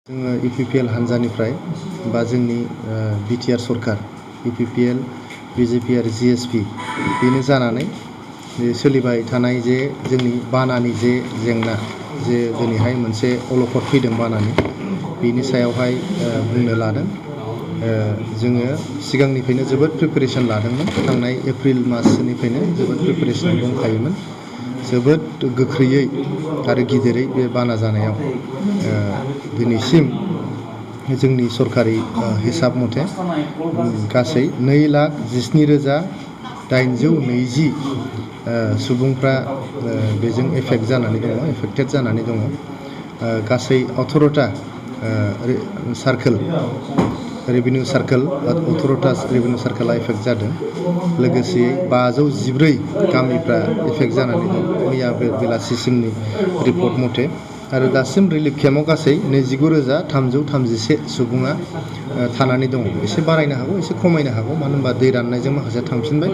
जोङो इउपिपिएल हान्जानिफ्राय बा जोंनि बिटिआर सरकार इउपिपिएल बिजेपि आरो जिएसपि बेनो जानानै सोलिबाय थानाय जे जोंनि बानानि जे जेंना जे दिनैहाय मोनसे अलखद फैदों बानानि बेनि सायावहाय बुंनो लादों। जोङो सिगांनिफ्रायनो जोबोद प्रिपेरेसन लादोंमोन। थांनाय एप्रिल मासनिफ्रायनो जोबोद प्रिपेरेसन दंखायोमोन। जोबोद गोख्रैयै आरो गिदिरै बे बाना जानायाव दिनैसिम जोंनि सरकारि हिसाब मथे गासै 2,17,820 सुबुंफ्रा बेजों एफेक्टेड जानानै दङ। गासै 18टा सार्कोल रेभिनिउ सार्कोल 18टा रेभिनिउ सार्कोला एफेक्ट जादों। लोगोसे 514 गामिफ्रा एफेक्ट जानानै दं मैया बेलासिसिमनि रिपर्ट मथे। आरो दासिम रिलिफ केम्पआव गासै 29,331 सुबुङा थानानै दङ। एसे बारायनो हागौ, एसे खमायनो हागौ, मानो होनबा दै राननायजों माखासे थांफिनबाय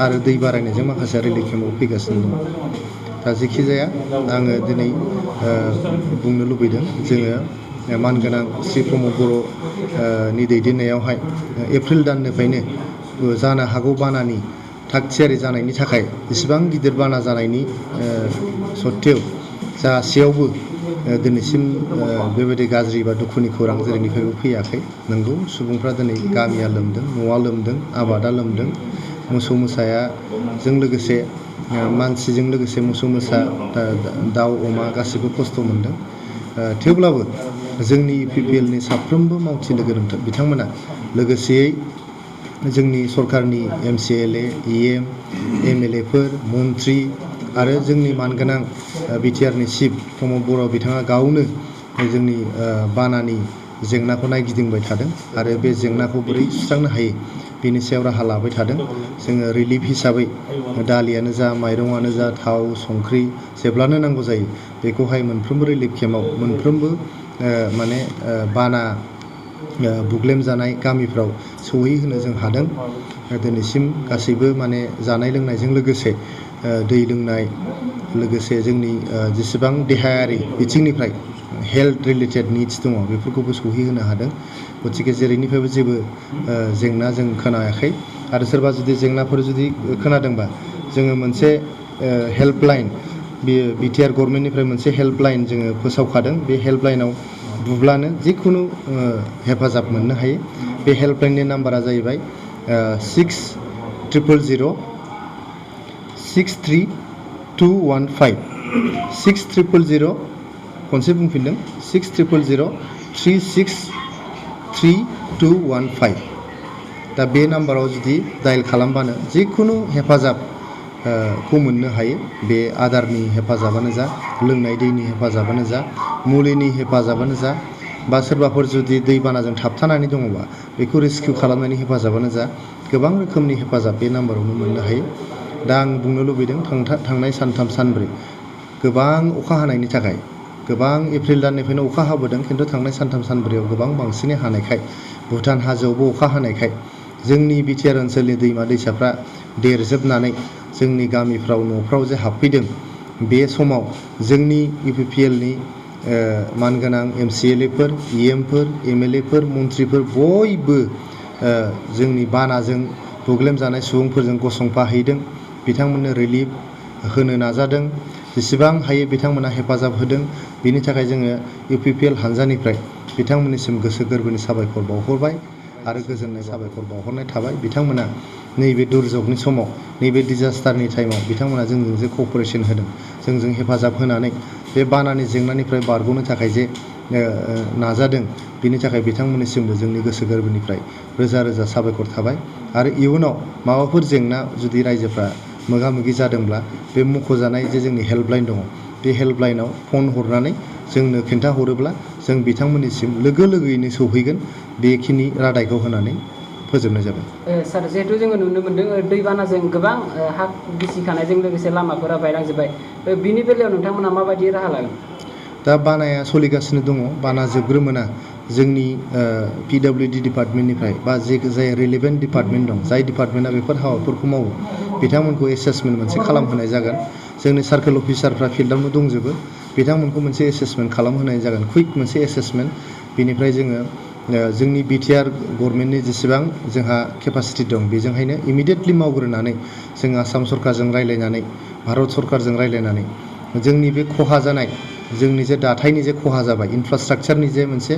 आरो दै बारायनायजों माखासे रिलिफ केम्पआव फैगासिनो दं। दा जेखि जाया आङो दिनै बुंनो लुबैदों, जोङो मानगोनां श्री प्रमद बर'नि दैदेननायावहाय एप्रिल दाननिफ्रायनो जानो हागौ बानानि थाग थियारि जानायनि थाखाय इसिबां गिदिर बाना जानायनि सत्तेव जासेयावबो दिनैसिम बेबायदि गाज्रि बा दुखुनि खौरां जेरैनिफ्रायबो फैयाखै। नंगौ, सुबुंफ्रा दिनै गामिया लोमदों, न'आ लोमदों, आबादा लोमदों, मोसौ मोसाजों लोगोसे मानसिजों लोगोसे मोसौ मोसा दाउ अमा गासिबो खस्थ' मोनदों। थेवब्लाबो जोंनि इउपिपिएलनि साफ्रोमबो मावथि लोगो बिथांमोना लोगोसेयै जोंनि सरकारनि MCLA, EM, MLAफोर, मन्त्रि आरो जोंनि मानगोनां बिटिआरनि चिफ प्रमद बर' बिथाङा गावनो जोंनि बानानि जेंनाखौ नायगिदिंबाय थादों आरो बे जेंनाखौ बोरै सुस्रांनो हायो बेनि सायाव राहा लाबाय थादों। जोङो रिलिफ हिसाबै दालियानो जा, माइरंआनो जा, थाव, संख्रि जेब्लानो नांगौ जायो बेखौहाय मोनफ्रोमबो रिलिफ केम्पआव मोनफ्रोमबो बाना बुग्लेम जानाय गामिफ्राव सौहैहोनो जों हादों। दिनैसिम गासैबो जानाय लोंनायजों लोगोसे दै लोंनाय, लोगोसे जोंनि जेसेबां देहायारि बिथिंनिफ्राय हेल्थ रिलेटेड निड्स दङ बेफोरखौबो सौहैहोनो हादों। गतिके जेरैनिफ्रायबो जेबो जेंना जों खोनायाखै। आरो सोरबा जुदि जेंनाफोर जुदि खोनादोंबा जोङो मोनसे हेल्पलाइन, बेयो बिटिआर गभर्नमेन्टनिफ्राय मोनसे हेल्पलाइन जोङो फोसावखादों। बे हेल्पलाइनाव बुब्लानो जिखुनु हेफाजाब मोननो हायो। बे हेल्पलाइननि नाम्बारा जाहैबाय 600063215 600, खनसे बुंफिनदों 600036315। दा बे नाम्बाराव जुदि डायेल खालामबानो जिखुनु हेफाजाबखौ मोननो हायो। बे आदारनि हेफाजाबानो जा, लोंनाय दैनि हेफाजाबानो जा, मुलिनि हेफाजाबानो जा, बा सोरबाफोर जुदि दैबानाजों थाबथानानै दङबा बेखौ रेस्किउ खालामनायनि हेफाजाबानो जा, गोबां रोखोमनि हेफाजाब बे नाम्बारावनो मोननो हायो। दा आं बुंनो लुबैदों, थांनाय सानथाम सानब्रै गोबां अखा हानायनि थाखाय, गोबां एप्रिल दाननिफ्रायनो अखा हाबोदों, खिन्थु थांनाय सानथाम सानब्रैयाव गोबां बांसिनै हानायखाय, भुटान हाजोआवबो अखा हानायखाय जोंनि बिटिआर ओनसोलनि दैमा दैसाफ्रा देरजोबनानै जोंनि गामिफ्राव न'फ्राव जे हाबफैदों, बे समाव जोंनि इउपिपिएलनि मानगोनां MCLAफोर, EMफोर, MLAफोर, मन्थ्रिफोर बयबो जोंनि बानाजों बुग्लेम जानाय सुबुंफोरजों गसंफाहैदों। बिथांमोननो रिलिफ होनो नाजादों। जेसेबां हायो बिथांमोना हेफाजाब होदों। बेनि थाखाय जोङो इउपिपिएल हान्जानिफ्राय बिथांमोननिसिम गोसो गोरबोनि साबायखर बावहरबाय आरो गोजोननाय साबायखर बावहरनाय थाबाय। बिथांमोना नैबे दुर्जगनि समाव, नैबे डिजास्टारनि टाइमाव बिथांमोना जोंजों जे क'पारेसन होदों, जोंजों हेफाजाब होनानै बे बानानि जेंनानिफ्राय बारग'नो थाखाय जे नाजादों, बिनि थाखाय बिथांमोननिसिमबो जोंनि गोसो गोरबोनिफ्राय रोजा रोजा साबायखर थाबाय। आरो इयुनाव माबाफोर जेंना जुदि रायजोफ्रा मोगा मोगि जादोंब्ला बे मख'जानाय जे जोंनि हेल्पलाइन दङ, बे हेल्पलाइनाव फन हरनानै जोंनो खिन्थाहरोब्ला जों बिथांमोननिसिम लोगो लोगोयैनो सौहैगोन। बेखिनि रादायखौ होनानै फोजोबनाय जाबाय। सार, जिहेथु जोङो नुनो मोन्दों दैबानाजों गोबां हा गिसिखानायजों लोगोसे लामाफोरा बायलांजोब्बाय, बिनि बेलायाव नोंथांमोना माबायदि राहा लागोन? दा बानाया सोलिगासिनो दङ। बाना जोबग्रोमोना जोंनि PWD डिपार्टमेन्टनिफ्राय बा जाय रिलेभेन्ट डिपार्टमेन्ट दं, जाय डिपार्टमेन्टआ बेफोर हाबाफोरखौ मावो, बिथांमोनखौ एसेसमेन्ट मोनसे खालामहोनाय जागोन। जोंनि सार्कोल अफिसारफ्रा फिल्डआवनो दंजोबो, बिथांमोनखौ मोनसे एसेसमेन्ट खालामहोनाय जागोन, कुइक मोनसे एसेसमेन्ट। बेनिफ्राय जोङो जोंनि बिटिआर गभर्नमेन्टनि जेसेबां जोंहा केपासिटि दं बेजोंहायनो इमिडियेटलि मावग्रोनानै जों आसाम सरकारजों रायज्लायनानै भारत सरकारजों रायज्लायनानै जोंनि बे खहा जानाय जोंनि जे दाथायनि जे खहा जाबाय इनफ्रास्ट्राक्चारनि जे मोनसे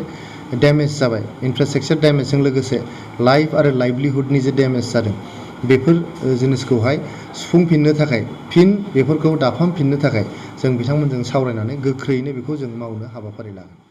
डेमेज जाबाय इनफ्रास्ट्राक्चार डेमेजजों लोगोसे लाइफ आरो लाइभलिहुडनि जे डेमेज जादों बेफोर जिनिसखौहाय सुफुंफिननो थाखाय फिन बेफोरखौ दाफामफिननो थाखाय जों बिथांमोनजों सावरायनानै गोख्रैयैनो बेखौ जों मावनो हाबाफारि लागोन।